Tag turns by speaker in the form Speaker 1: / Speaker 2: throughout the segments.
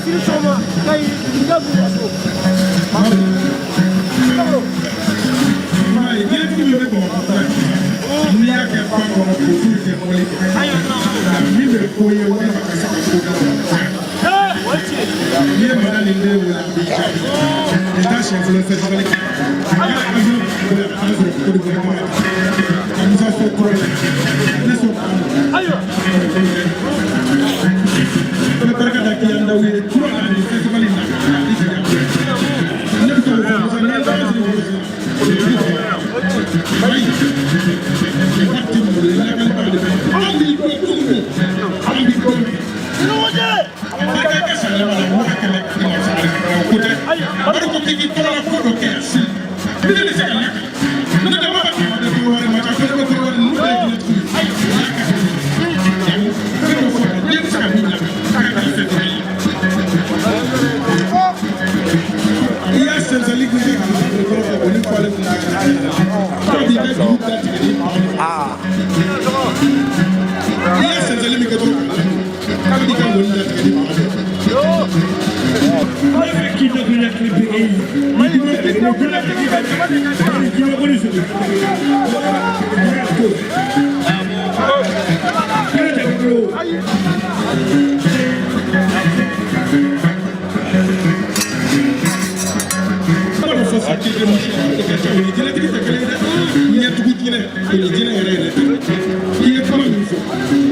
Speaker 1: Sini sɔgɔma Kayi Jago Waso.
Speaker 2: Jinɛtigi min bɛ Bamakɔ n'i y'a kɛ fan kɔnɔ k'o tulu kɛ mɔbili kɔnɔ, nka min bɛ ko ye walima ka se ka ko da o la, n'i ye Madani den wele, a b'i jaabi. Nin t'a siɲɛ fɔlɔ festival kɛ. A ka avion bolo a ka taa sɔrɔ Côte d'Ivoire ka Musa so kɔrɔ la ne so
Speaker 1: Ayiwa.
Speaker 2: N bɛ barika da Kiyan Daw ye kura la nin festival in na i jija. Ne bɛ se k'o fɔ Musa, n'i ye baara sigi mɔgɔ sisan, o tigi tɛ ayi waati min bolo lakalibaga de bɛ an b'i dɔn don o an b'i dɔn bi. Barika ka sariya la 500 o ko tɛ. Bari ko k'i k'i tɔgɔ la ko dɔ kɛ yan sini ne bɛ se ka lakali ne tɛ b'a fɔ de Kɔrɔwari ma ca fɛn bɛ Kɔrɔwari ninnu bɛɛ ye jinɛtigiw ye. O y'a kɛ fɛn dɔ fɔ den bɛ se ka min lakali k'a ka fɛn ye. I y'a sɛnsɛnli min kɛ ka kɔrɔ fɛ o ni fɔlen kun tɛ kelen ye. Dɔw b'i ka juru datigɛ ni bagan ye. I y'a sɛnsɛnli min kɛ dɔrɔn k'a b'i ka ŋɔni datigɛ ni bagan ye.
Speaker 3: Ne bɛ k'i da ko ɲɛ kelen pe e ye. Ni jinɛ ni jinɛ ni jinɛ ko ni sogo. Ko. Kɛnɛ tɛ bolo.
Speaker 2: B'a dɔn fɔ sisan k'i bɛ misi o ka ca, o ni jinɛtigi tɛ kelen ye dɛ. Ɲɛtugu jinɛ, o ni jinɛ yɛrɛ yɛrɛ tɛ. I ye kuma min fɔ,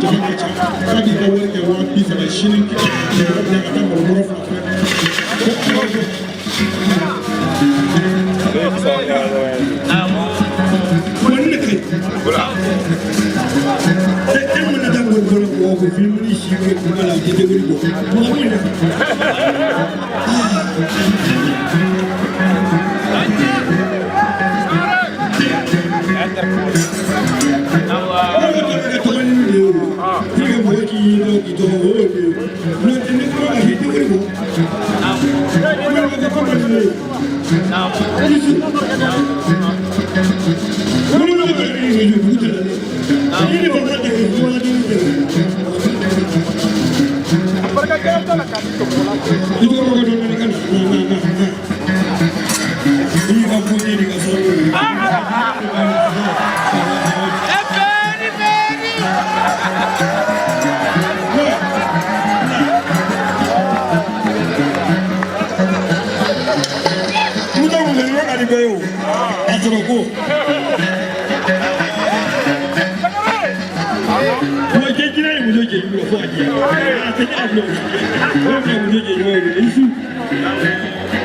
Speaker 2: jama ka ca f'a k'i ka wari kɛ 30 000 sini k'i ka mɔgɔ bila ka taa malo bɔrɔ fila fɛ ko ala ko.
Speaker 3: Wa ne ka ɲi. E mana taa ŋɔni fɔlɔ mɔgɔw ko f'i ni si bɛ kuma la i tɛ wuli bɔ. Mɔgɔ min na. Ne ko kɛ tɔgɔ ɲini de ye o. Pour que mɔgɔ k'i dɔn k'i tɔgɔ o y'o de ye. N'o tɛ ni kuma ka i tɛ wuli bɔ. Ne ko kɛ kuma de ye. I su. Olu bɛ ka nin dugu tɛ dɛ. Ni ne ko tɛ kuma tɛ tɛ.
Speaker 1: Barika jara t'a la k'a di tɔgɔ la.
Speaker 3: I tɔgɔ ko dɔn ka na na na na. I ka ko tɛ ka sɔrɔ. Musa mun fɛ ka di bɛɛ ye o. A sɔrɔ ko. Wa cɛ jinɛ ye muso cɛ jugu fo ka diɲɛ. A tɛ a bila o. O bɛ muso cɛ jugu ye i su.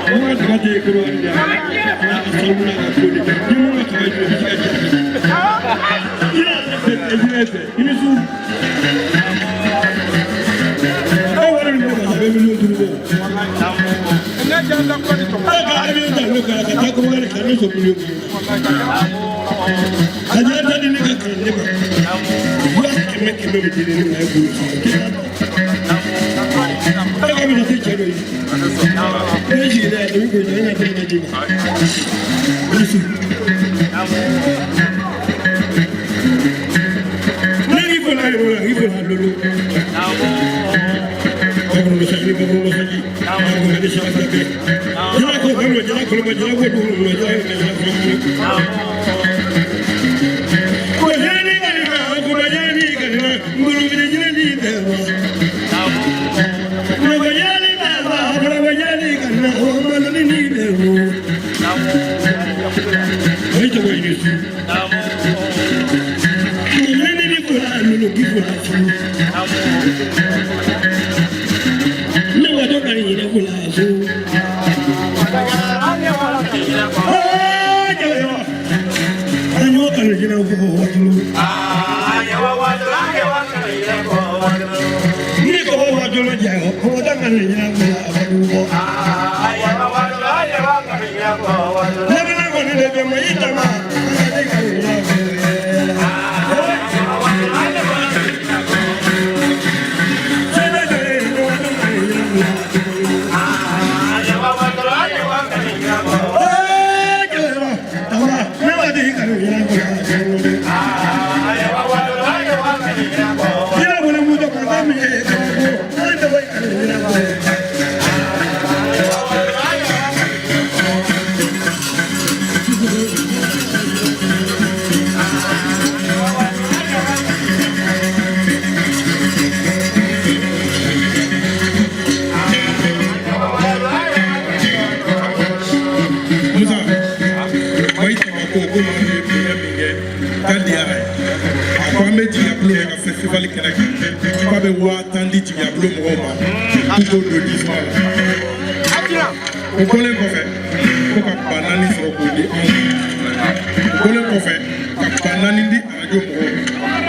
Speaker 3: O ka tiga tɛ kolo wari di yan. A ka sababu la ka ko de. Ni mun ka tiga ju i bɛ se ka jaabi. Jinɛ fɛ jinɛ fɛ i ni su. Aw wari min bɛ ka bɛ 5 miliyɔn bɔ.
Speaker 1: Ne jara la kura di tɔgɔ.
Speaker 3: Ala ka avion ta ne ka taa Kɔrɔwari ka ne sɔn miliyɔn kelen. Ka jaa ta di ne ka kalanden ma. 500 500 bɛ di ne ma e bolo. Ala ka bɛna se cɛ dɔ ye. Ne jiginna yan, ne bɛ ko ne ka tɛgɛ d'i ma. I ni su. Ne k'i fɔ n'a yɔrɔ la, k'i fɔ n'a lolo. Bakuru saji, bakuru saji. Bakuru ni sara fila. Jala ko kalo, jala kolo, jala ko dugu, jala ko jala ko. Ko jani kalima, ko jani kalima, ngulu bide jani dewa. Ko jani dewa, ko jani kalima, ko maloni ni dewa. Ayi tɔgɔ ye su. Ne ni ko la lolo k'i ko la su. Ne wa dɔ ka yɛrɛ ko la su. Aa jɛgɛ an y'o kanu jinɛ ko watulu. Ni ko watulu jɛ o da kanu jinɛ ko la watulu bɔ. Ne bɛna kɔni de bɛ ma i tama. Ne kanu jinɛ ko. Sɛbɛ jɔ ye ne wa dɔ kanu jinɛ ko la watulu. Aa jɛgɛ tama ne wa de kanu jinɛ ko la watulu. Yala wale mu dɔ ka min ye kabako an tɛ bɔ kanu jinɛ ko.
Speaker 2: K'u k'o don jisuma la. O bɔlen kɔfɛ, ko ka 4000 sɔrɔ k'o di anw ma. O bɔlen kɔfɛ, ka 4000 di arajo mɔgɔw ma.